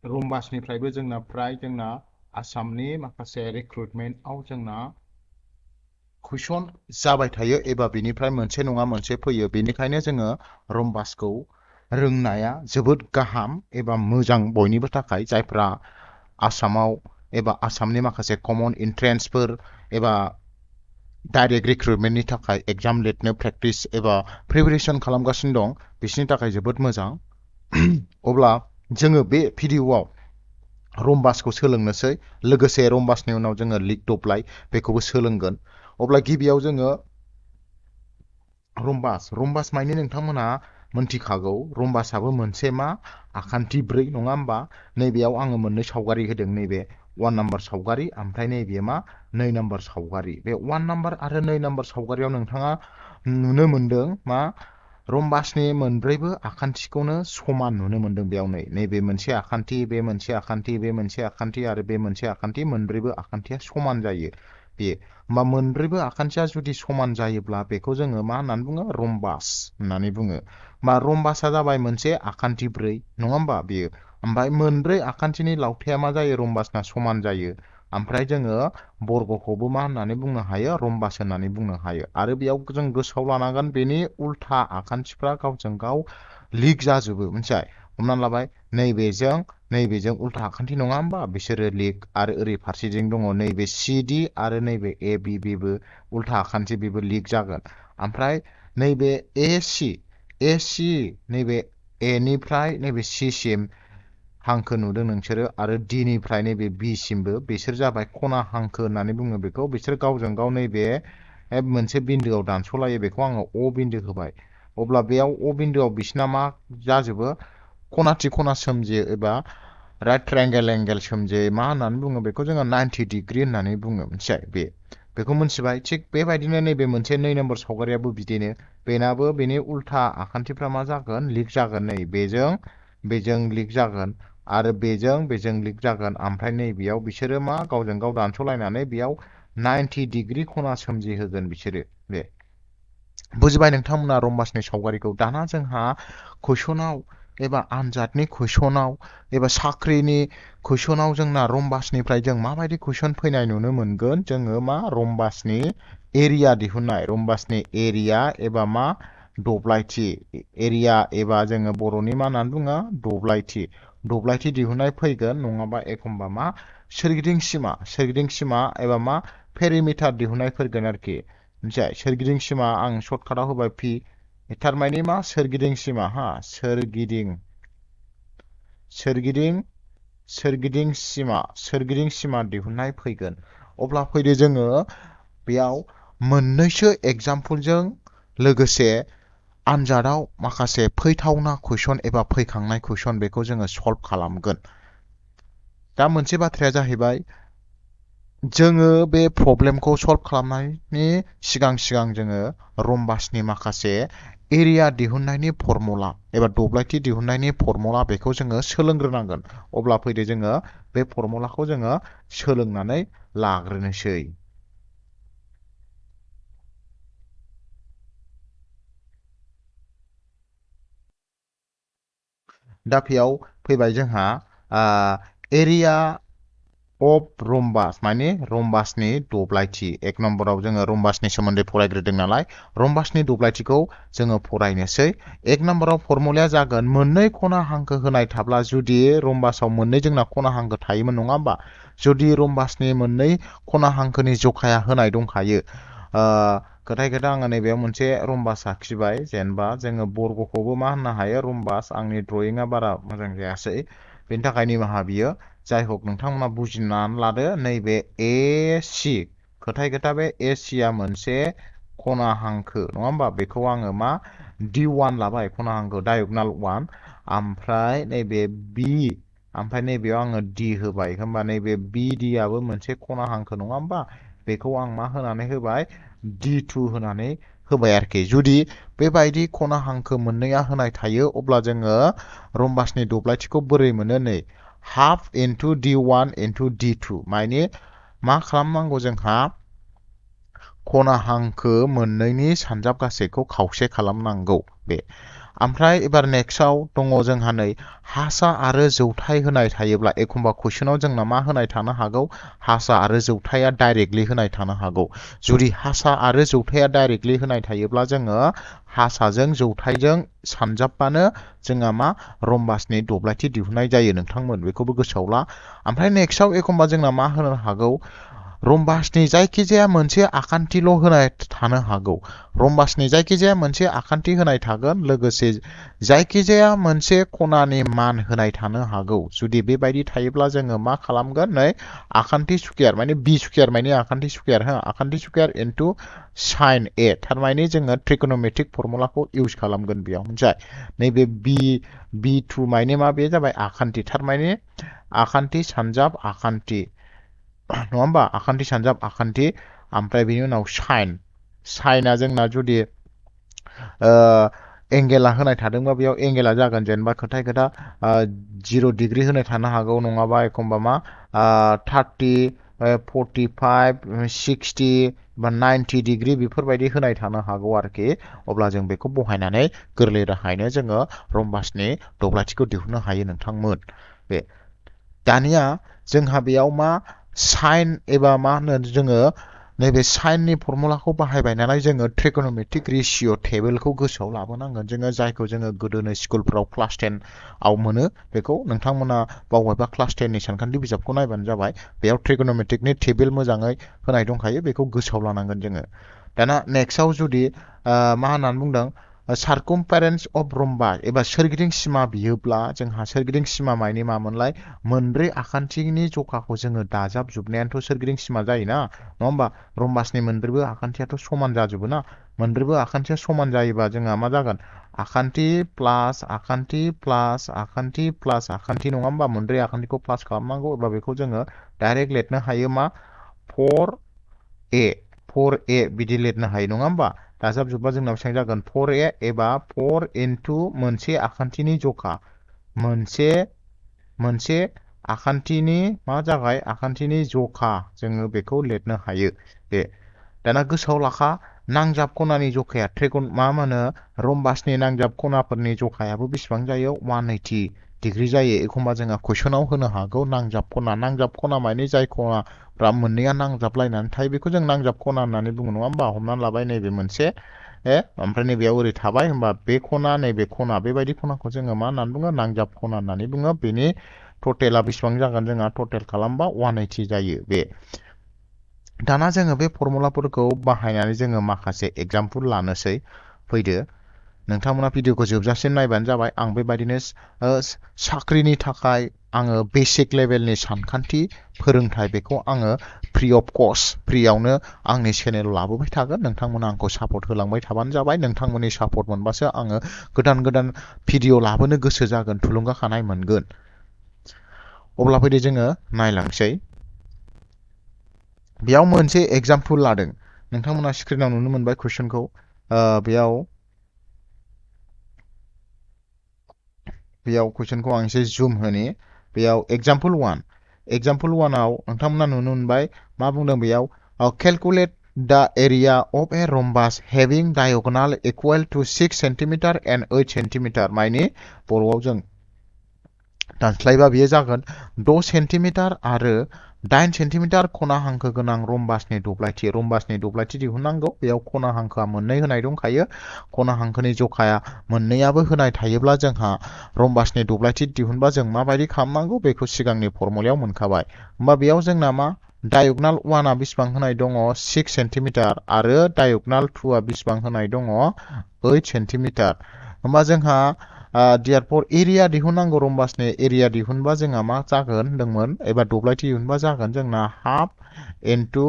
रम्बासनिफ्रायबो जोंना फ्राय जोंना आसामनि माखासे रिक्रुटमेन्टआव जोंना कुइसन जाबाय थायो एबा बिनिफ्राय मोनसे नङा मोनसे फैयो। बेनिखायनो जोङो रम्बासखौ रोंनाया जोबोद गाहाम एबा मोजां बयनिबो थाखाय जायफ्रा आसामाव एबा आसामनि माखासे कमन एन्ट्रेन्सफोर एबा डाइरेक्ट रिक्रुटमेन्टनि थाखाय एग्जाम लिरनो प्रेक्टिस एबा प्रिपारेसन खालामगासिनो दं बिसोरनि थाखाय जोबोद मोजां। अब्ला जोङो बे भिडिअआव रम्बासखौ सोलोंनोसै लोगोसे रम्बासनि उनाव जोङो लिग दब्लाय बेखौबो सोलोंगोन। अब्ला गिबियाव जोङो रम्बास माने नोंथांमोना मोनथिखागौ रम्बासाबो मोनसे मा आखान्थि 4 नङा होमबा? नैबेयाव आङो मोननै सावगारि होदों, नैबे 1 नाम्बार सावगारि ओमफ्राय नैबे मा 2 नाम्बार सावगारि। बे 1 नाम्बार आरो 2 नाम्बार सावगारियाव नोंथाङा नुनो मोनदों मा रम्बासनि मोनब्रैबो आखान्थिखौनो समान नुनो मोनदों बेयाव। नैबे मोनसे आखान्थि, बे मोनसे आखान्थि, बे मोनसे आखान्थि आरो बे मोनसे आखान्थि, मोनब्रैबो आखान्थिया समान जायो। बे होमबा मोनब्रैबो आखान्थिया जुदि समान जायोब्ला बेखौ जोङो मा होननानै बुङो? रम्बास होननानै बुङो। होमबा रम्बासा जाबाय मोनसे आखान्थि 4 नङा होमबा बेयो? ओमफ्राय मोनब्रै आखान्थिनि लावथाया मा जायो? रम्बासना समान जायो। ओमफ्राय जोङो बर्गखौबो मा होननानै बुंनो हायो? रम्बास होननानै बुंनो हायो। आरो बेयाव जों गोसोआव लानांगोन बेनि उल्था आखान्थिफ्रा गावजों गाव लिग जाजोबो, मिथिबाय? हमना लाबाय नैबेजों उल्था आखान्थि नङा होमबा? बिसोरो लिग। आरो ओरै फारसेजों दङ नैबे CD आरो नैबे AB, बेबो उल्था आखान्थि, बेबो लिग जागोन। ओमफ्राय नैबे AC नैबे A निफ्राय नैबे C सिम हांखो नुदों नोंसोरो, आरो D निफ्राय नैबे B सिमबो बिसोर जाबाय खना हांखो होननानै बुङो बेखौ। बिसोर गावजों गाव नैबे मोनसे बिन्दोआव दानस'लायो, बेखौ आङो O बिन्दो होबाय। अब्ला बेयाव O बिन्दोआव बिसिना मा जाजोबो? खनाथि खना सोमजियो एबा राइट ट्रायंगेल एंगेल सोमजियो। मा होननानै बुङो बेखौ? जोङो 90 डिग्री होननानै बुङो, मिथिबाय? बेखौ मिथिबाय। थिग बेबायदिनो नैबे मोनसे 2 नम्बर सावगारियाबो बिदिनो, बेनाबो बेनि उल्था आखान्थिफ्रा मा जागोन? लिग जागोन। नै बेजों लिग जागोन आरो बेजों लिग जागोन। ओमफ्राय नैबेयाव बिसोरो मा गावजों गाव दानस'लायनानै बेयाव 90 डिग्री खना सोमजिहोगोन बिसोरो। बे बुजिबाय नोंथांमोना रम्बासनि सावगारिखौ? दाना जोंहा कुइसनाव एबा आनजादनि कुइसनाव एबा साख्रिनि कुइसनाव जोंना रम्बासनिफ्राय जों माबायदि कुइसन फैनाय नुनो मोनगोन? जोङो मा रम्बासनि एरिया दिहुननाय, रम्बासनि एरिया एबा मा दब्लायथि, एरिया एबा जोङो बर'नि मा होननानै बुङो? दब्लायथि दिहुननाय फैगोन। नङाबा एखमबा मा सोरगिदिं सिमा एबा मा पेरिमिटार दिहुननाय फैगोन आरोखि, मिथिबाय? सोरगिदिं सिमा आं सर्टकाटाव होबाय P, थारमाने मा सोरगिदिं सिमा, सोरगिदिं सिमा दिहुननाय फैगोन। अब्ला फैदो जोङो बेयाव मोननैसो एग्जाम्पलजों लोगोसे आनजादाव माखासे फैथावना कुइसन एबा फैखांनाय कुइसन बेखौ जोङो सल्भ खालामगोन। दा मोनसे बाथ्राया जाहैबाय, जोङो बे प्रब्लेमखौ सल्भ खालामनायनि सिगां जोङो रम्बासनि माखासे एरिया दिहुननायनि फर्मुला एबा दब्लायथि दिहुननायनि फर्मुला बेखौ जोङो सोलोंग्रोनांगोन। अब्ला फैदो जोङो बे फर्मुलाखौ जोङो सोलोंनानै लाग्रोनोसै। दा बेयाव फैबाय जोंहा एरिया अफ रम्बास माने रम्बासनि दब्लायथि। 1 नम्बराव जोङो रम्बासनि सोमोन्दै फरायग्रोदों नालाय रम्बासनि दब्लायथिखौ जोङो फरायनोसै। 1 नम्बराव फर्मुलाया जागोन मोननै खना हांखो होनाय थाब्ला, जुदि रम्बासाव मोननै जोंना खना हांखो थायोमोन नङा होमबा? जुदि रम्बासनि मोननै खना हांखोनि जखाया होनाय दंखायो, खोथा आङो नैबेयाव मोनसे रम्बास आखिबाय। जेनेबा जोङो बर्गखौबो मा होननो हायो? रम्बास। आंनि ड्रयिंआ बारा मोजां जायासै, बेनि थाखाय निमाहा बियो। जाय हक नोंथांमोना बुजिनानै लादो। नैबे AC, खोथा बे AC आ मोनसे खना हांखो नङा होमबा? बेखौ आङो मा D1 लाबाय, खना हांखो डायगनाल 1। ओमफ्राय नैबे B, ओमफ्राय नैबेयाव आङो D होबाय। होमबा नैबे BD आबो मोनसे खना हांखो नङा होमबा? बेखौ आं मा होनानै होबाय? D2 होनानै होबाय आरोखि। जुदि बेबायदि खना हांखो मोननैया होनाय थायो, अब्ला जोङो रम्बासनि दब्लायथिखौ बोरै मोनो? नै half into D1 into D2, माने मा खालामनांगौ? जोंहा खना हांखो मोननैनि सानजाब गासैखौ खावसे खालामनांगौ। बे ओमफ्राय एबार नेक्स्टआव दङ जोंहा नै हासा आरो जौथाइ होनाय थायोब्ला एखमबा कुइसनाव जोंना मा होनाय थानो हागौ हासा आरो जौथाइया डाइरेक्टलि होनाय थानो हागौ जुदि हासा आरो जौथाइया डाइरेक्टलि होनाय थायोब्ला जोङो हासाजों जौथाइजों सानजाबबानो जोंहा मा रम्बासनि दब्लायथि दिहुननाय जायो नोंथांमोन बेखौबो गोसोआव ला ओमफ्राय नेक्स्टआव एखमबा जोंना मा होनो हागौ रम्बासनि जायखिजाया मोनसे आखान्थिल' होनाय थानो हागौ रम्बासनि जायखिजाया मोनसे आखान्थि होनाय थागोन लोगोसे जायखिजाया मोनसे खनानि मान होनाय थानो हागौ जुदि बेबायदि थायोब्ला जोङो मा खालामगोन नै आखान्थि स्कुयार माने बि स्कुयार माने आखान्थि स्कुयार हो आखान्थि स्कुयार इनटु साइन ए थारमाने जोङो ट्रिगोनोमेट्रिक फर्मुलाखौ इउज खालामगोन बेयाव मोनसे नैबे बि टु माने मा बे जाबाय आखान्थि थारमाने आखान्थि सानजाब आखान्थि नङा होमबा आखान्थि सानजाब आखान्थि ओमफ्राय बेनि उनाव साइना जोंना जुदि एंगेला होनाय थादोंबा बेयाव एंगेला जागोन जेनेबा खोथा 0 डिग्री होनाय थानो हागौ नङाबा एखमबा मा 30 45 60 बा 90 डिग्री बेफोरबायदि होनाय थानो हागौ आरोखि अब्ला जों बेखौ बहायनानै गोरलै राहायैनो जोङो रम्बासनि दब्लायथिखौ दिहुननो हायो नोंथांमोन बे दानिया जोंहा बेयाव मा साइन एबा मा होनो जोङो नैबे साइननि फर्मुलाखौ बाहायबाय नालाय जोङो ट्रिगोनोमेट्रिक रेशियो टेबोलखौ गोसोआव लाबोनांगोन जोङो जायखौ जोङो गोदोनो स्कुलफोराव क्लास 10 आव मोनो बेखौ नोंथांमोना बावबायबा क्लास 10 नि सानखान्थि बिजाबखौ नायबानो जाबाय बेयाव ट्रिगोनोमेट्रिकनि टेबोल मोजाङै होनाय दंखायो बेखौ गोसोआव लानांगोन जोङो दाना नेक्स्टआव जुदि मा होननानै बुंदों सार्कमफेरेन्स अफ रम्बा एबा सोरगिदिं सिमा बियोब्ला जोंहा सोरगिदिं सिमा मायनि मामोनलाय मोनब्रै आखान्थिनि जखाखौ जोङो दाजाबजोबनायानोथ' सोरगिदिं सिमा जायोना नङा होमबा रम्बासनि मोनब्रैबो आखान्थियाथ' समान जाजोबो ना मोनब्रैबो आखान्थिया समान जायोबा जोंहा मा जागोन आखान्थि प्लास आखान्थि प्लास आखान्थि प्लास आखान्थि नङा होमबा मोनब्रै आखान्थिखौ प्लास खालामनांगौ अब्ला बेखौ जोङो डाइरेक्ट लिरनो हायो मा 4a बिदि लिरनो हायो नङा होमबा दाजाबजोबबा जोंना बेसेबां जागोन 4a एबा 4 इनटु मोनसे आखान्थिनि जखा मोनसे आखान्थिनि मा जाबाय आखान्थिनि जखा जोङो बेखौ लिरनो हायो बे दाना गोसोआव लाखा नांजाब खनानि जखाया मा होनो रम्बासनि नांजाब खनाफोरनि जखायाबो बेसेबां जायो 180 डिग्री जायो एखमबा जोंहा कुइसनाव होनो हागौ नांजाब खना माने जाय खनाफ्रा मोननैया नांजाबलायनानै थायो बेखौ जों नांजाब खना होननानै बुङो नङा होमबा हमनानै लाबाय नैबे मोनसे ओमफ्राय नैबेयाव ओरै थाबाय होमबा बे खना नैबे खना बेबायदि खनाखौ जोङो मा होननानै बुङो नांजाब खना होननानै बुङो बेनि टटेला बेसेबां जागोन जोंहा टटेल खालामबा 180 जायो बे दाना जोङो बे फर्मुलाफोरखौ बाहायनानै जोङो माखासे एग्जामपोल लानोसै फैदो नोंथांमोना भिडिअखौ जोबजासिम नायबानो जाबाय आं बेबायदिनो साख्रिनि थाखाय आङो बेसिक लेभेलनि सानखान्थि फोरोंथाइ बेखौ आङो फ्रि अफ कस्ट फ्रियावनो आंनि चेनेलाव लाबोबाय थागोन नोंथांमोना आंखौ सापर्ट होलांबाय थाबानो जाबाय नोंथांमोननि सापर्ट मोनबासो आङो गोदान भिडिअ लाबोनो गोसो जागोन थुलुंगाखानाय मोनगोन अब्ला फैदो जोङो नायलांसै बेयाव मोनसे एग्जामपोल लादों नोंथांमोना स्क्रिनाव नुनो मोनबाय कुइसनखौ बेयाव कुइसनखौ आं एसे जुम होनि बेयाव एग्जामपोल 1 आव नोंथांमोना नुनो मोनबाय मा बुंदों बेयाव calculate the area of a rhombus having diagonal equal to 6 cm and 8 cm मायनि बर'आव जों दानस्लायबा बेयो जागोन 6 सेन्टिमिटार आरो 8 सेन्टिमिटार खना हांखो गोनां रम्बासनि दब्लायथि दिहुननांगौ बेयाव खना हांखोआ मोननै होनाय दंखायो खना हांखोनि जखाया मोननैयाबो होनाय थायोब्ला जोंहा रम्बासनि दब्लायथि दिहुनबा जों माबायदि खालामनांगौ बेखौ सिगांनि फर्मुलायाव मोनखाबाय होमबा बेयाव जोंना मा डायगनाल 1 आ बेसेबां होनाय दङ 6 सेन्टिमिटार आरो डायगनाल 2 आ बेसेबां होनाय दङ 8 सेन्टिमिटार होमबा जोंहा देयारफर एरिया दिहुननांगौ रम्बासनि एरिया दिहुनबा जोंहा मा जागोन होनदोंमोन एबा दब्लायथि दिहुनबा जागोन जोंना हाफ इनटु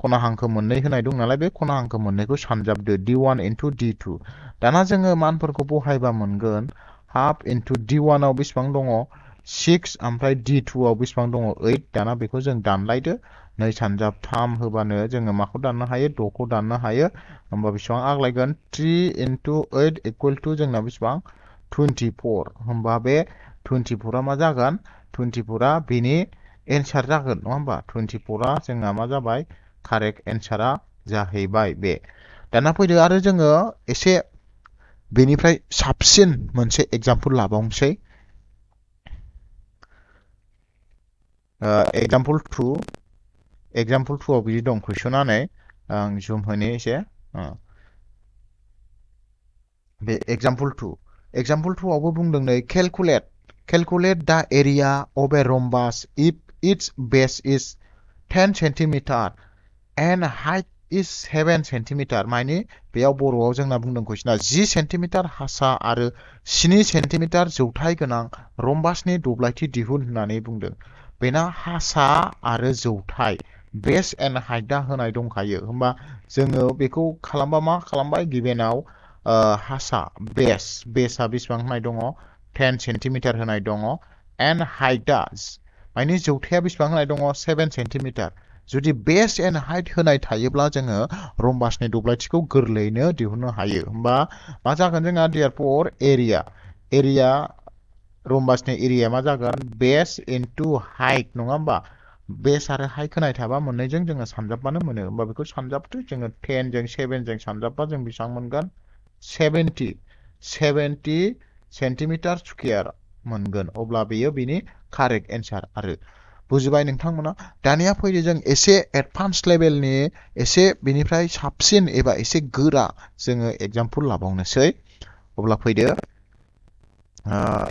खना हांखो मोननै होनाय दं नालाय बे खना हांखो मोननैखौ सानजाबदो d1 इनटु d2 दाना जोङो मानफोरखौ बहायबा मोनगोन हाफ इनटु d1 आव बेसेबां दङ 6 ओमफ्राय d2 आव बेसेबां दङ 8 दाना बेखौ जों दानलायदो 2 सानजाब 3 होबानो जोङो माखौ दाननो हायो 6 खौ दाननो हायो होमबा बेसेबां आग्लायगोन 3 इनटु 8 इकुवेल टु जोंना बेसेबां 24 होमबा बे 24 आ मा जागोन 24 आ बेनि एन्सार जागोन नङा होमबा 24 आ जोंना मा जाबाय कारेक्ट एन्सारा जाहैबाय बे दाना फैदो आरो जोङो एसे बेनिफ्राय साबसिन मोनसे एग्जाम्पल लाबावनोसै एग्जाम्पल 2 आव बिदि दं कुइसना नै आं जुम होनि एसे बे एग्जाम्पल 2 आवबो बुंदों नै calculate the area of a rhombus if its base is 10 centimeter and height is 7 centimeter माने बेयाव बर'आव जोंना बुंदों कुइसना 10 सेन्टिमिटार हासा आरो 7 सेन्टिमिटार जौथाइ गोनां रम्बासनि दब्लायथि दिहुन होननानै बुंदों बेना हासा आरो जौथाइ बेस एन्ड हाइटआ होनाय दंखायो होमबा जोङो बेखौ खालामबा मा खालामबाय गिबेनाव हासा बेसआ बेसेबां होनाय दङ 10 सेन्टिमिटार होनाय दङ एन्ड हाइटआ माने जौथाया बेसेबां होनाय दङ 7 सेन्टिमिटार जुदि बेस एन्ड हाइट होनाय थायोब्ला जोङो रम्बासनि दब्लायथिखौ गोरलैयैनो दिहुननो हायो होमबा मा जागोन जोंहा देयारफर एरिया रम्बासनि एरिया मा जागोन बेस इनटु हाइट नङा होमबा बेस आरो हाइट होनाय थाबा मोननैजों जोङो सानजाबबानो मोनो होमबा बेखौ सानजाबदो जोङो 10 जों 7 जों सानजाबबा जों बेसेबां मोनगोन 70 सेन्टिमिटार स्कुवेर मोनगोन अब्ला बेयो बिनि कारेक्ट एन्सार आरो बुजिबाय नोंथांमोना दानिया फैदो जों एसे एडभान्स लेभेलनि एसे बेनिफ्राय साबसिन एबा एसे गोरा जोङो एग्जाम्पल लाबावनोसै अब्ला फैदो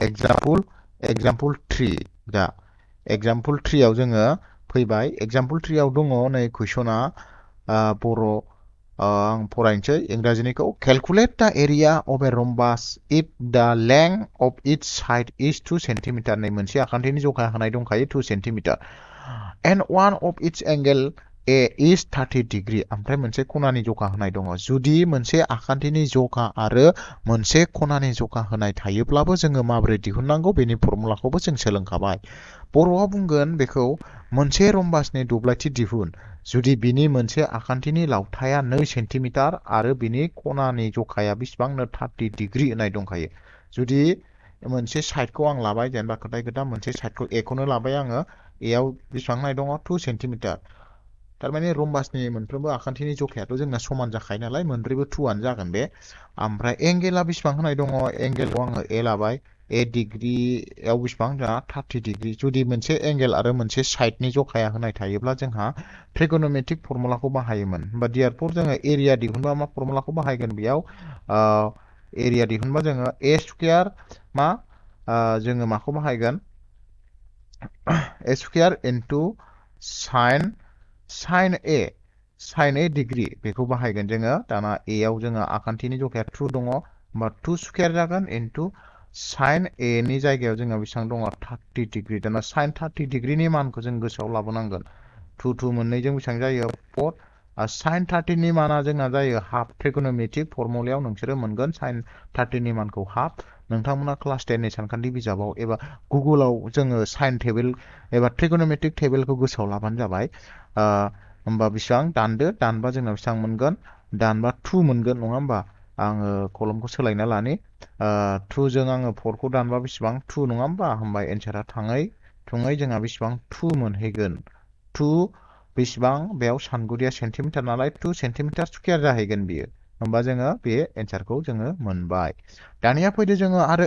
एग्जाम्पल 3 दा एग्जाम्पल 3 आव जोङो फैबाय एग्जाम्पल 3 आव दङ नै कुइसना बर' आं फरायनोसै इंराजिनिखौ calculate the area of a rhombus if the length of its side is 2 centimeter नै मोनसे आखान्थिनि जखा होनाय दंखायो 2 centimeter and one of its angle A is 30 degree ओमफ्राय मोनसे खनानि जखा होनाय दङ जुदि मोनसे आखान्थिनि जखा आरो मोनसे खनानि जखा होनाय थायोब्लाबो जोङो माबोरै दिहुननांगौ बेनि फर्मुलाखौबो जों सोलोंखाबाय बर'आव बुंगोन बेखौ मोनसे रम्बासनि दब्लायथि दिहुन जुदि बिनि मोनसे आखान्थिनि लावथाया 2 सेन्टिमिटार आरो बिनि खनानि जखाया बेसेबांनो 30 डिग्री होनाय दंखायो जुदि मोनसे साइडखौ आं लाबाय जेनेबा खोथा मोनसे साइडखौ ए खौनो लाबाय आङो ए आव बेसेबां होनाय दङ 2 सेन्टिमिटार थारमाने रम्बासनि मोनफ्रोमबो आखान्थिनि जखायाथ' जोंना समान जाखायो नालाय मोनब्रैबो 2 आनो जागोन बे ओमफ्राय एंगेला बेसेबां होनाय दङ एंगेलखौ आङो ए लाबाय ए डिग्रीयाव बेसेबां जोंहा 30 डिग्री जुदि मोनसे एंगेल आरो मोनसे साइडनि जखाया होनाय थायोब्ला जोंहा ट्रिगोनोमेट्रिक फर्मुलाखौ बाहायोमोन होमबा देयारफोर जोङो एरिया दिहुनबा मा फर्मुलाखौ बाहायगोन बेयाव एरिया दिहुनबा जोङो ए स्कुवेर मा जोङो माखौ बाहायगोन ए स्कुवेर इनटु साइन ए डिग्री बेखौ बाहायगोन जोङो दाना ए आव जोङो आखान्थिनि जखाया 2 दङ होमबा 2 स्कुवेर जागोन इनटु साइन ए नि जायगायाव जोङो बेसेबां दङ 30 डिग्री दाना साइन 30 डिग्रीनि मानखौ जों गोसोआव लाबोनांगोन 2 मोननैजों बेसेबां जायो 4 आरो साइन 30 नि माना जोंना जायो हाफ ट्रिगोनोमेट्रिक फर्मुलायाव नोंसोरो मोनगोन साइन 30 नि मानखौ हाफ नोंथांमोना क्लास 10 नि सानखान्थि बिजाबाव एबा गुगोलाव जोङो साइन टेबोल एबा ट्रिगोनोमेट्रिक टेबोलखौ गोसोआव लाबानो जाबाय होमबा बेसेबां दानबा जोंना बेसेबां मोनगोन दानबा 2 मोनगोन नङा होमबा आङो कलमखौ सोलायना लानि 2 जों आङो 4 खौ दानबा बेसेबां 2 नङा होमबा एन्सारा थुङै जोंहा बेसेबां 2 मोनहैगोन 2 बेसेबां बेयाव सानगुदिया सेन्टिमिटार नालाय 2 सेन्टिमिटार स्कुवेर जाहैगोन बियो होमबा जोङो बे एन्सारखौ जोङो मोनबाय दानिया फैदो जोङो आरो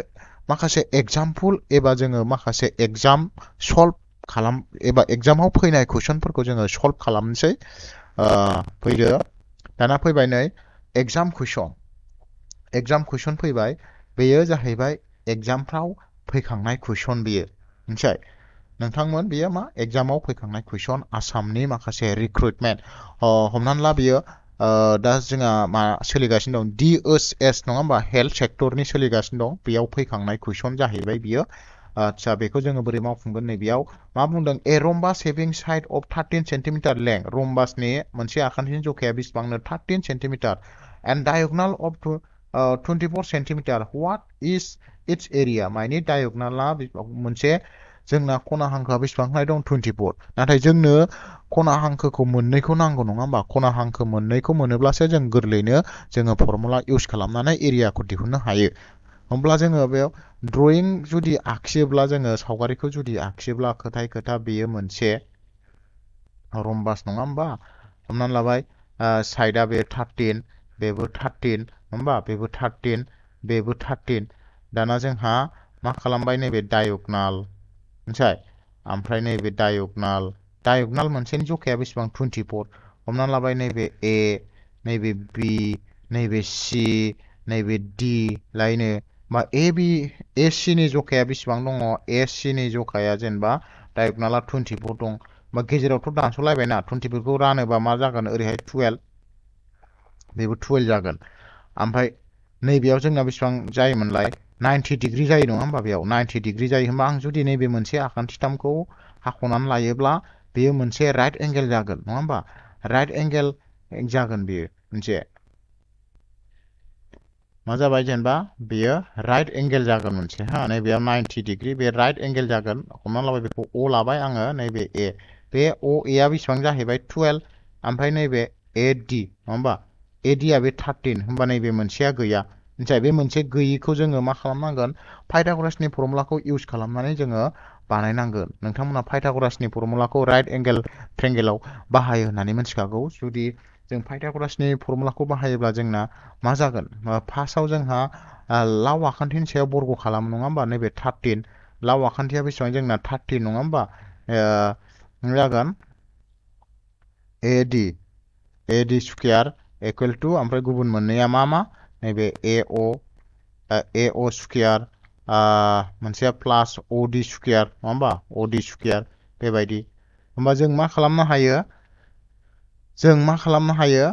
माखासे एग्जाम्पल एबा जोङो माखासे एग्जाम सल्भ खालाम एबा एग्जामाव फैनाय कुइसनफोरखौ जोङो सल्भ खालामनोसै फैदो दाना फैबाय नै एग्जाम कुइसन फैबाय बेयो जाहैबाय एग्जामफ्राव फैखांनाय कुइसन बेयो मिथिबाय नोंथांमोन बेयो मा एग्जामाव फैखांनाय कुइसन आसामनि माखासे रिक्रुटमेन्ट हमनानै ला बेयो दा जोंहा मा सोलिगासिनो दं DSS नङा होमबा हेल्थ सेक्टरनि सोलिगासिनो दं बेयाव फैखांनाय कुइसन जाहैबाय बियो आदसा बेखौ जोङो बोरै मावफुंगोन नै बेयाव मा बुंदों a rhombus having side of 13 centimetre length रम्बासनि मोनसे आखान्थिनि जखाया बेसेबांनो 13 centimetre and diagonal of 24 centimetre what is its area माने डायगनाला मोनसे जोंना खना हांखोआ बेसेबां होनाय दं 24 नाथाय जोंनो खना हांखोखौ मोननैखौ नांगौ नङा होमबा खना हांखो मोननैखौ मोनोब्लासो जों गोरलैनो जोङो फर्मुला इउज खालामनानै एरियाखौ दिहुननो हायो होमब्ला जोङो बेयाव ड्रयिं जुदि आखियोब्ला जोङो सावगारिखौ जुदि आखियोब्ला खोथा बेयो मोनसे रम्बास नङा होमबा हमनानै लाबाय साइडआ बे 13 बेबो 13 होमबा बेबो 13 बेबो 13 दाना जोंहा मा खालामबाय नैबे डायगनाल मिथिबाय ओमफ्राय नैबे डायगनाल मोनसेनि जखाया बेसेबां 24 हमना लाबाय नैबे ए नैबे बी नैबे सी नैबे डी लायनो मा ए सी नि जखाया बेसेबां दङ ए सी नि जखाया जेनेबा डायगनाला 24 दं बा गेजेरावथ' दानस'लायबायना 24 खौ रानोबा मा जागोन ओरैहाय 12 बेबो 12 जागोन ओमफ्राय नैबेयाव जोंना बेसेबां जायोमोनलाय 90 डिग्री जायो नङा होमबा बेयाव 90 डिग्री जायो होमबा आं जुदि नैबे मोनसे आखान्थिथामखौ हाख'नानै लायोब्ला बेयो मोनसे राइट एंगेल जागोन नङा होमबा राइट एंगेल जागोन बेयो मोनसे मा जाबाय जेनेबा बेयो राइट एंगेल जागोन मोनसे हा नैबेयाव 90 डिग्री बे राइट एंगेल जागोन हमना लाबाय बेखौ अ लाबाय आङो नैबे ए बे अ ए आ बेसेबां जाहैबाय 12 ओमफ्राय नैबे ए डि नङा होमबा ए डि आ बे 13 होमबा नैबे मोनसेया गैया मिथिबाय बे मोनसे गैयिखौ जोङो मा खालामनांगोन पाइथागरासनि फर्मुलाखौ इउज खालामनानै जोङो बानायनांगोन नोंथांमोना पाइथागरासनि फर्मुलाखौ राइट एंगेल ट्रेंगेलाव बाहायो होननानै मिथिखागौ जुदि जों पाइथागरासनि फर्मुलाखौ बाहायोब्ला जोंना मा जागोन फार्स्टआव जोंहा लाव आखान्थिनि सायाव बर्ग खालामो नङा होमबा नैबे 13 लाव आखान्थिया बेसेबां जोंना 13 नङा होमबा जागोन ए डि स्कुयार इकुवेल टु ओमफ्राय गुबुन मोननैया मा नैबे ए अ स्कुयार मोनसेया प्लास अ डि स्कुयार नङा होमबा अ डि स्कुयार बेबायदि होमबा जों मा खालामनो हायो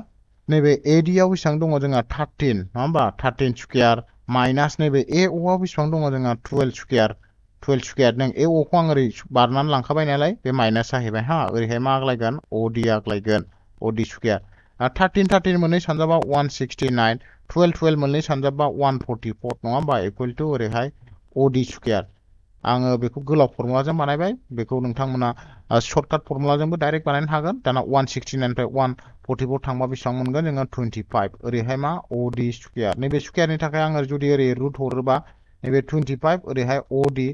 नैबे ए डि आव बेसेबां दङ जोंहा 13 नङा होमबा 13 स्कुयार माइनास नैबे ए अ आव बेसेबां दङ जोंहा 12 स्कुयार नों ए अ खौ आं ओरै बारनानै लांखाबाय नालाय बे माइनास जाहैबाय हा ओरैहाय मा आग्लायगोन अ डि आग्लायगोन अ डि स्कुयार 13 मोननै सानजाबा 169 12 मोननै सानजाबा 144 नङा होमबा इकुवेल टु ओरैहाय अ डि स्कुयार आङो बेखौ गोलाव फर्मुलाजों बानायबाय बेखौ नोंथांमोना सर्टकाट फर्मुलाजोंबो डाइरेक्ट बानायनो हागोन दाना 169 निफ्राय 144 थांबा बेसेबां मोनगोन जोङो 25 ओरैहाय मा अ डि स्कुयार नैबे स्कुयारनि थाखाय आङो जुदि ओरै रुट हरोबा नैबे 25 ओरैहाय अ डि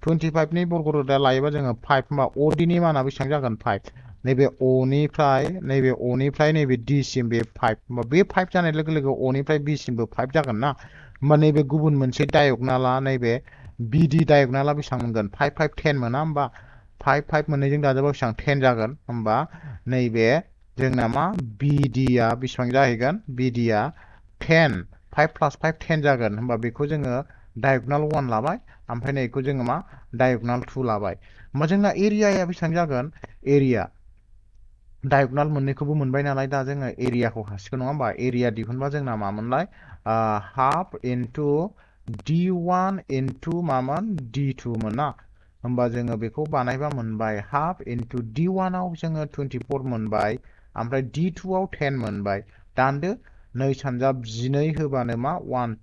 25 नि बर्ग रोदा लायोबा जोङो 5 होमबा अ डि नि माना बेसेबां जागोन 5 नैबे अनिफ्राय नैबे डि सिम बे 5 होमबा बे 5 जानाय लोगो लोगो अनिफ्राय बि सिमबो 5 जागोन ना होमबा नैबे गुबुन मोनसे डायगनाला नैबे बि डि डायगनाला बेसेबां मोनगोन 5 5 10 मोना होमबा 5 5 मोननैजों दाजाबा बेसेबां 10 जागोन होमबा नैबे जोंना मा बि डि आ बेसेबां जाहैगोन बि डि आ 10 5 प्लास 5 10 जागोन होमबा बेखौ जोङो डायगनाल 1 लाबाय ओमफ्राय नैखौ जोङो मा डायगनाल 2 लाबाय होमबा जोंना एरियाया बेसेबां जागोन एरिया डायगनाल मोननैखौबो मोनबाय नालाय दा जोङो एरियाखौ हासिगोन नङा होमबा एरिया दिहुनबा जोंना मामोनलाय हाफ इनटु d1 इनटु मामोन d2 मोन ना होमबा जोङो बेखौ बानायबा मोनबाय हाफ इनटु d1 आव जोङो 24 मोनबाय ओमफ्राय d2 आव 10 मोनबाय दानदो 2 सानजाब 12 होबानो मा 1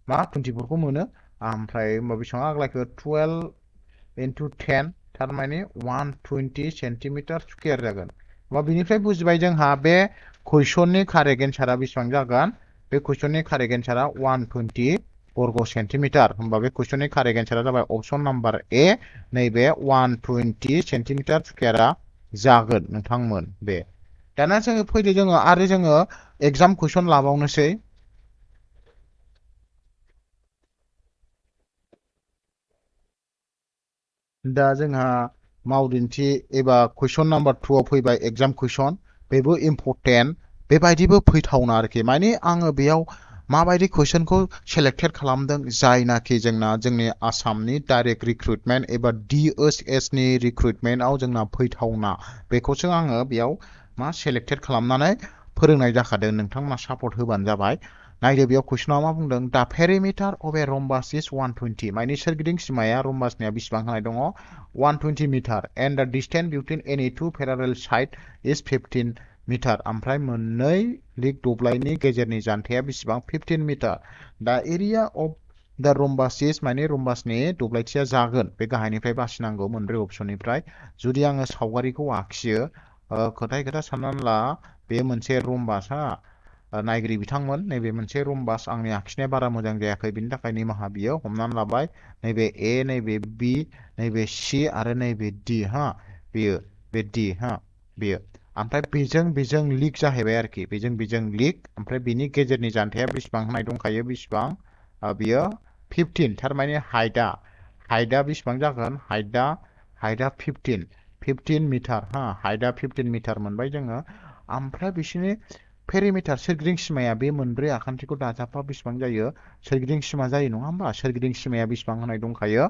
मा 24 खौ मोनो ओमफ्राय होमबा बेसेबां आग्लायखो 12 इनटु 10 थारमाने 120 सेन्टिमिटार स्कुयार जागोन होमबा बिनिफ्राय बुजिबाय जोंहा बे कुइसननि कारेक्ट एन्सारा बेसेबां जागोन बे कुइसननि कारेक्ट एन्सारा 120 बर्ग सेन्टिमिटार होमबा बे कुइसननि कारेक्ट एन्सारा जाबाय अपसन नाम्बार ए नैबे 120 सेन्टिमिटार स्कुयारा जागोन नोंथांमोन बे दाना जोङो फैदो जोङो आरो जोङो एगजाम कुइसन लाबावनोसै दा जोंहा मावदिन्थि एबा कुइसन नाम्बार 2 आव फैबाय एगजाम कुइसन बेबो इम्परटेन्ट बेबायदिबो फैथावना आरोखि माने आङो बेयाव माबायदि कुइसनखौ सेलेक्टेड खालामदों जायनाखि जोंनि आसामनि डाइरेक्ट रिक्रुटमेन्ट एबा DSS नि रिक्रुटमेन्टआव जोंना फैथावना बेखौसो आङो बेयाव मा सेलेक्टेड खालामनानै फोरोंनाय जाखादों नोंथांमोना सापर्ट होबानो जाबाय नायदो बेयाव कुइसनाव मा बुंदों दा पेरिमिटार अफ ए रम्बास इज 120 माने सोरगिदिं सिमाया रम्बासनिया बेसेबां होनाय दङ 120 metre and the distance between any two parallel side is 15 metre ओमफ्राय मोननै लिग दब्लायनि गेजेरनि जानथाया बेसेबां 15 मिटार दा एरिया अफ दा रम्बासिस माने रम्बासनि दब्लायथिया जागोन बे गाहायनिफ्राय बासिनांगौ मोनब्रै अपसननिफ्राय जुदि आङो सावगारिखौ आखियो खोथाय खोथा साननानै ला बे मोनसे रम्बास हा नायगिरि बिथांमोन नैबे मोनसे रम्बास आंनि आखिनाया बारा मोजां जायाखै बिनि थाखाय निमाहा बियो हमनानै लाबाय नैबे ए नैबे बि नैबे सि आरो नैबे डि हा बेयो बे डि हा बेयो ओमफ्राय बेजों लिक जाहैबाय आरोखि बेजों लिक ओमफ्राय बिनि गेजेरनि जानथाया बेसेबां होनाय दंखायो बेसेबां बियो 15 थारमाने हाइटआ बेसेबां जागोन हाइटआ 15 मिटार हाइटआ 15 मिटार मोनबाय जोङो ओमफ्राय बिसोरनि पेरिमिटार सोरगिदिं सिमाया बे मोनब्रै आखान्थिखौ दाजाबबा बेसेबां जायो सोरगिदिं सिमा जायो नङा होमबा सोरगिदिं सिमाया बेसेबां होनाय दंखायो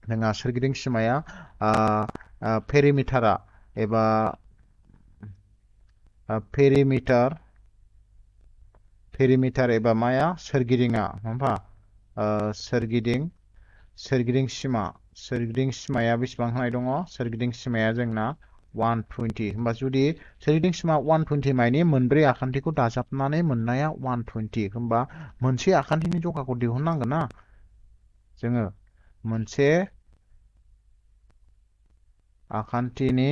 जोंहा सोरगिदिं सिमाया पेरिमिटारा एबा पेरिमिटार एबा माया सोरगिदिङा होमबा सोरगिदिं सिमाया बेसेबां होनाय दङ सोरगिदिं सिमाया जोंना 120 होमबा जुदि सोरगिदिं सिमा 120 मायनि मोनब्रै आखान्थिखौ दाजाबनानै मोननाया 120 होमबा मोनसे आखान्थिनि जखाखौ दिहुननांगोन ना जोङो मोनसे आखान्थिनि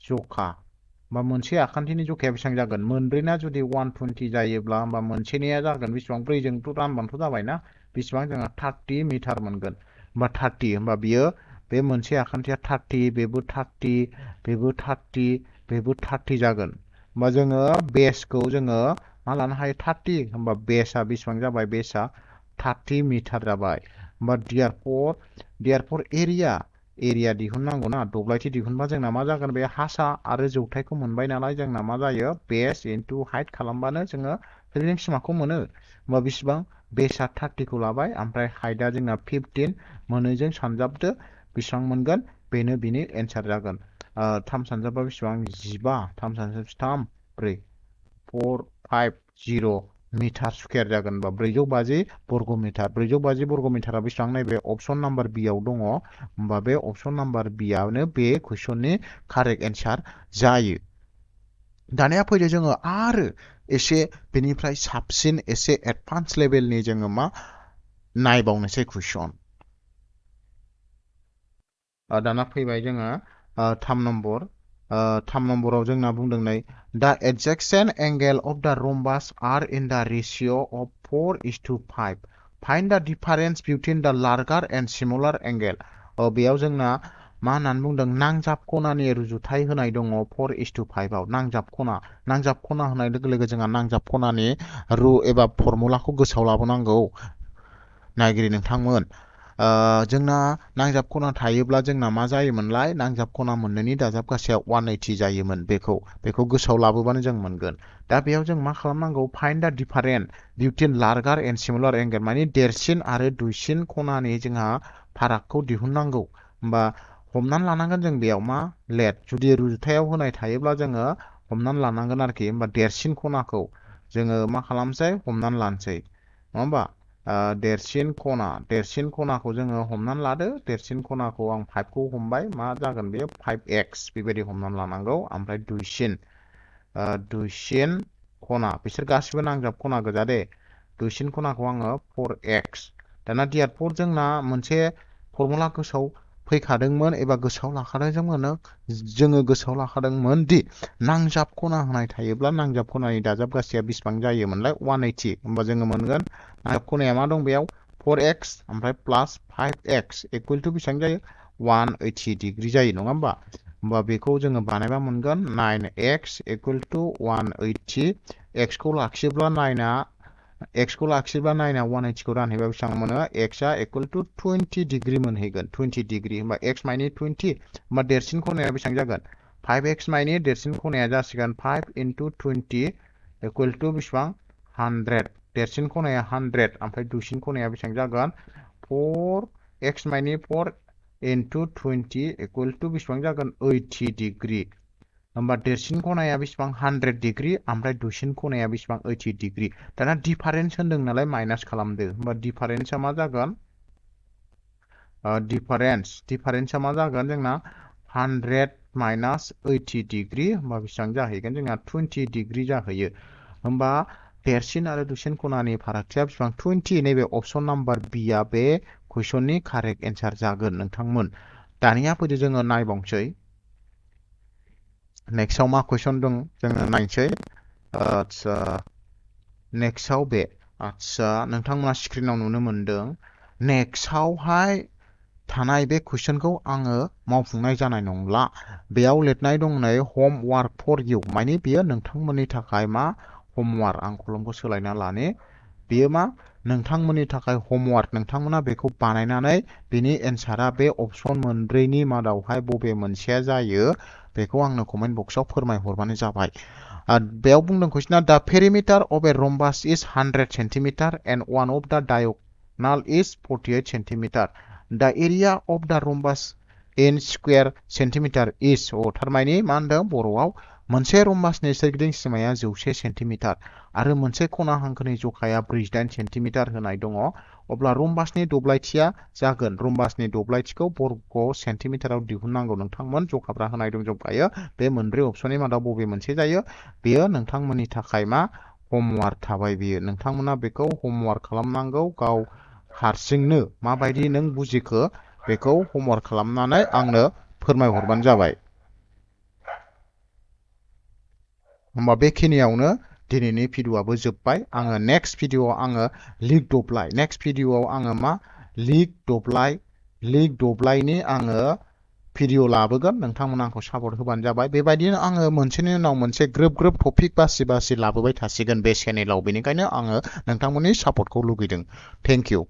जखा होमबा मोनसे आखान्थिनि जखाया बेसेबां जागोन मोनब्रैना जुदि 120 जायोब्ला होमबा मोनसेनिया जागोन बेसेबां ब्रैजोंथ' रानबानोथ' जाबायना बेसेबां जोंहा 30 मिटार मोनगोन होमबा 30 होमबा बियो बे मोनसे आखान्थिया 30 बेबो 30 बेबो 30 बेबो 30 जागोन होमबा जोङो बेसखौ जोङो मा लानो हायो 30 होमबा बेसआ बेसेबां जाबाय बेसआ 30 मिटार जाबाय होमबा देयारफर एरिया दिहुननांगौ ना दब्लायथि दिहुनबा जोंना मा जागोन बे हासा आरो जौथाइखौ मोनबाय नालाय जोंना मा जायो बेस इनटु हाइट खालामबानो जोङो सोरगिदिं सिमाखौ मोनो होमबा बेसेबां बेसआ 30 खौ लाबाय ओमफ्राय हाइटआ जोंना 15 मोननैजों सानजाबदो बेसेबां मोनगोन बेनो बिनि एन्सार जागोन 3 सानजाबा बेसेबां 15 3 सानजाब 3 4 5 0 मिटार स्कुवेर जागोन बा 450 बर्ग मिटार 450 बर्ग मिटारा बेसेबां नैबे अपसन नाम्बार बि आव दङ होमबा बे अपसन नाम्बार बि आवनो बे कुइसननि कारेक्ट एन्सार जायो दानिया फैदो जोङो आरो एसे बेनिफ्राय साबसिन एसे एडभान्स लेभेलनि जोङो मा नायबावनोसै कुइसन दाना फैबाय जोङो 3 नम्बराव जोंना बुंदों नै the adjacent angle of the rhombus are in the ratio of 4:5 find the difference between the larger and smaller angle बेयाव जोंना मा होननानै बुंदों नांजाब खनानि रुजुथाय होनाय दङ 4:5 आव नांजाब खना होनाय लोगो लोगो जोंहा नांजाब खनानि एबा फर्मुलाखौ गोसोआव लाबोनांगौ नायगिरि नोंथांमोन जोंना नांजाब खना थायोब्ला जोंना मा जायोमोनलाय नांजाब खना मोननैनि दाजाब गासैया 180 जायोमोन बेखौ गोसोआव लाबोबानो जों मोनगोन दा बेयाव जों मा खालामनांगौ find the difference between larger and similar angle माने देरसिन आरो दुइसिन खनानि जोंहा फारागखौ दिहुननांगौ होमबा हमनानै लानांगोन जों बेयाव मा लेट जुदि रुजुथायाव होनाय थायोब्ला जोङो हमनानै लानांगोन आरोखि होमबा देरसिन खनाखौ जोङो मा खालामसै हमनानै लानोसै नङा होमबा देरसिन खनाखौ जोङो हमनानै लादो देरसिन खनाखौ आं 5 खौ हमबाय मा जागोन बेयो 5x बेबायदि हमनानै लानांगौ ओमफ्राय दुइसिन खना बिसोर गासिबो नांजाब खना गोजा दे दुइसिन खनाखौ आङो 4x दाना देयारफर जोंना मोनसे फर्मुला गोसोआव फैखादोंमोन एबा गोसोआव लाखादोंमोन दि नांजाब खना होनाय थायोब्ला नांजाब खनानि दाजाब गासैया बेसेबां जायोमोनलाय 180 होमबा जोङो मोनगोन नांजाब खनाया मा दं बेयाव 4x ओमफ्राय प्लास 5x इकुवेल टु बेसेबां जायो 180 डिग्री जायो नङा होमबा बेखौ जोङो बानायबा मोनगोन 9x इकुवेल टु 180 x खौ लाखियोब्ला 9 180 खौ रानहैबा बेसेबां मोनो x आ इकुवेल टु 20 डिग्री मोनहैगोन 20 डिग्री होमबा x माइनि 20 होमबा देरसिन खनाया बेसेबां जागोन 5x माइनि देरसिन खनाया जासिगोन 5 into 20 इकुवेल टु बेसेबां 100 देरसिन खनाया 100 ओमफ्राय दुइसिन खनाया बेसेबां जागोन 4x माइनि 4 into 20 इकुवेल टु बेसेबां जागोन 80 डिग्री होमबा देरसिन खनाया बेसेबां 100 डिग्री ओमफ्राय दुइसिन खनाया बेसेबां 80 डिग्री दाना डिफारेन्स होनदों नालाय माइनास खालामदो होमबा डिफारेन्सआ मा जागोन डिफारेन्सआ मा जागोन जोंना 100 माइनास 80 डिग्री होमबा बेसेबां जाहैगोन जोंना 20 डिग्री जाहैयो होमबा देरसिन आरो दुइसिन खनानि फारागथिया बेसेबां 20 नैबे अपसन नाम्बार बि आ बे कुइसननि कारेक्ट एन्सार जागोन नोंथांमोन दानिया फैदो जोङो नायबावनोसै नेक्स्टआव मा कुइसन दं जोङो नायनोसै आदसा नेक्स्टआव बे आदसा नोंथांमोना स्क्रिनाव नुनो मोनदों नेक्स्टआवहाय थानाय बे कुइसनखौ आङो मावफुंनाय जानाय नंला बेयाव लिरनाय दं नै होमवार्क फर इउ माने बेयो नोंथांमोननि थाखाय मा होमवार्क आं कलमखौ सोलायना लानि बेयो मा नोंथांमोननि थाखाय होमवर्क नोंथांमोना बेखौ बानायनानै बेनि एन्सारा बे अपसन मोनब्रैनि मादावहाय बबे मोनसेया जायो बेखौ आंनो कमेन्ट बक्सआव फोरमायहरबानो जाबाय बेयाव बुंदों कुइसना the perimeter of a rhombus is 100 centimetre and one of the diagonal is 48 centimetre the area of the rhombus in square centimetre इज थारमानि मा होनदों बर'आव मोनसे रम्बासनि सोरगिदिं सिमाया 100 सेन्टिमिटार आरो मोनसे खना हांखोनि जखाया 48 सेन्टिमिटार होनाय दङ अब्ला रम्बासनि दब्लायथिया जागोन रम्बासनि दब्लायथिखौ बर्ग सेन्टिमिटाराव दिहुननांगौ नोंथांमोन जखाफ्रा होनाय दंजोबखायो बे मोनब्रै अपसननि मादाव बबे मोनसे जायो बेयो नोंथांमोननि थाखाय मा होमवर्क थाबाय बेयो नोंथांमोना बेखौ होमवर्क खालामनांगौ गाव हारसिंनो माबायदि नों बुजिखो बेखौ होमवर्क खालामनानै आंनो फोरमायहरबानो जाबाय होमबा बेखिनियावनो दिनैनि भिडिअ'आबो जोब्बाय आङो नेक्स्ट भिडिअ'आव आङो लिग भिडिअ'आव आङो मा लिग दब्लायनि आङो भिडिअ लाबोगोन नोंथांमोना आंखौ सापर्ट होबानो जाबाय बेबायदिनो आङो मोनसेनि उनाव मोनसे ग्रोब टपिक बासि लाबोबाय थासिगोन बे चेनेलाव बेनिखायनो आङो नोंथांमोननि सापर्टखौ लुगैदों थेंक इउ